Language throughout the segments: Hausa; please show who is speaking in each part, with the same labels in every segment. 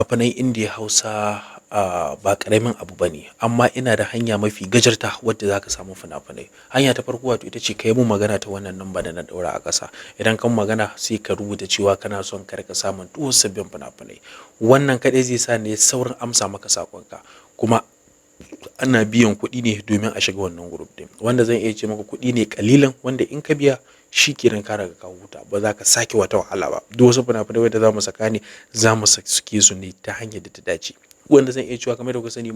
Speaker 1: Fina-finan Indiya Hausa ba ƙaramin abu bane, amma ina da hanya mafi gajarta wadda za ka samu fina-finai. Hanya ta farko wato ita ce ka yi mun magana ta wannan namba da na ɗaura a ƙasa. Idan ka mun magana, sai ka rubuta cewa kana son ka riƙa samun duk wasu sabbin fina-finai. Wannan kaɗai zai sa ni saurin amsa maka saƙonka. Kuma ana biyan kuɗi ne domin a shiga wannan group ɗin. Wanda zan iya ce maka kuɗi ne ƙalilan, wanda in ka biya shi ke nan ka riga ka huta, ba za ka sake wata wahala ba. Duk wasu fina-finai wadda za mu saka ne, za mu sake su ne ta hanyar da ta dace. Wanda zan iya cewa, kamar yadda kuka sani,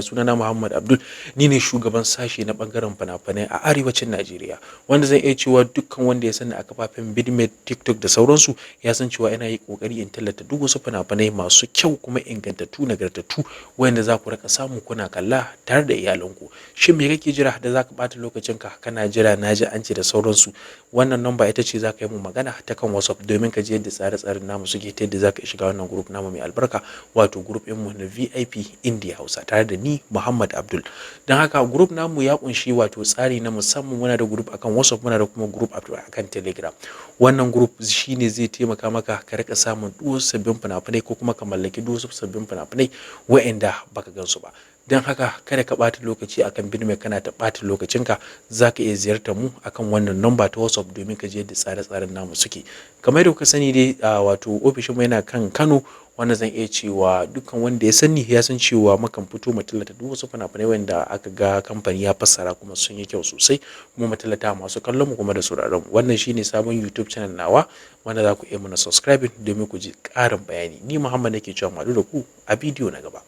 Speaker 1: sunana Muhammad Abdul, ni ne shugaban sashe na ɓangaren fina-finai a arewacin Najeriya. Wanda zan iya cewa dukkan wanda ya sani a kafafen Vidmate, TikTok da sauransu, ya san cewa ina yi ƙoƙari in tallata duk wasu fina-finai masu kyau kuma ingantattu, nagartattu, wayanda za ku riƙa samu kuna kalla tare da iyalanku. Shin me kake jira da za ka ɓata lokacinka kana jira na ji an ce da sauransu? Wannan namba ita ce za ka yi mun magana ta kan WhatsApp domin ka ji yadda tsare-tsaren namu suke, ta yadda za ka shiga wannan group namu mai albarka, wato group ɗinmu na VIP Indiya Hausa tare da ni Muhammad Abdul. Don haka group namu ya ƙunshi wato tsari na musamman. Muna da group akan WhatsApp, muna da kuma group akan Telegram. Wannan group shine zai taimaka maka ka riƙa samun duk wasu sabbin fina-finai, ko kuma ka mallaki duk wasu sabbin fina-finai wayanda baka gansu ba. Don haka kada ka ɓata lokaci akan Vidmate kana ta ɓata lokacinka. Za ka iya ziyartar mu akan wannan namba ta WhatsApp domin ka ji yadda tsare-tsaren namu suke. Kamar yadda kuka sani dai, wato ofishinmu yana kan Kano, wanda zan iya cewa dukkan wanda ya sani ya san cewa mukan fito mu tallata duk wasu fina-finai wanda aka ga kamfani ya fassara kuma sun yi kyau sosai, kuma mu tallata masu kallon mu kuma da sauraron mu. Wannan shine sabon YouTube channel nawa wanda za ku iya mana subscribing domin ku ji ƙarin bayani. Ni Muhammad nake cewa mu haɗu da ku a bidiyo na gaba.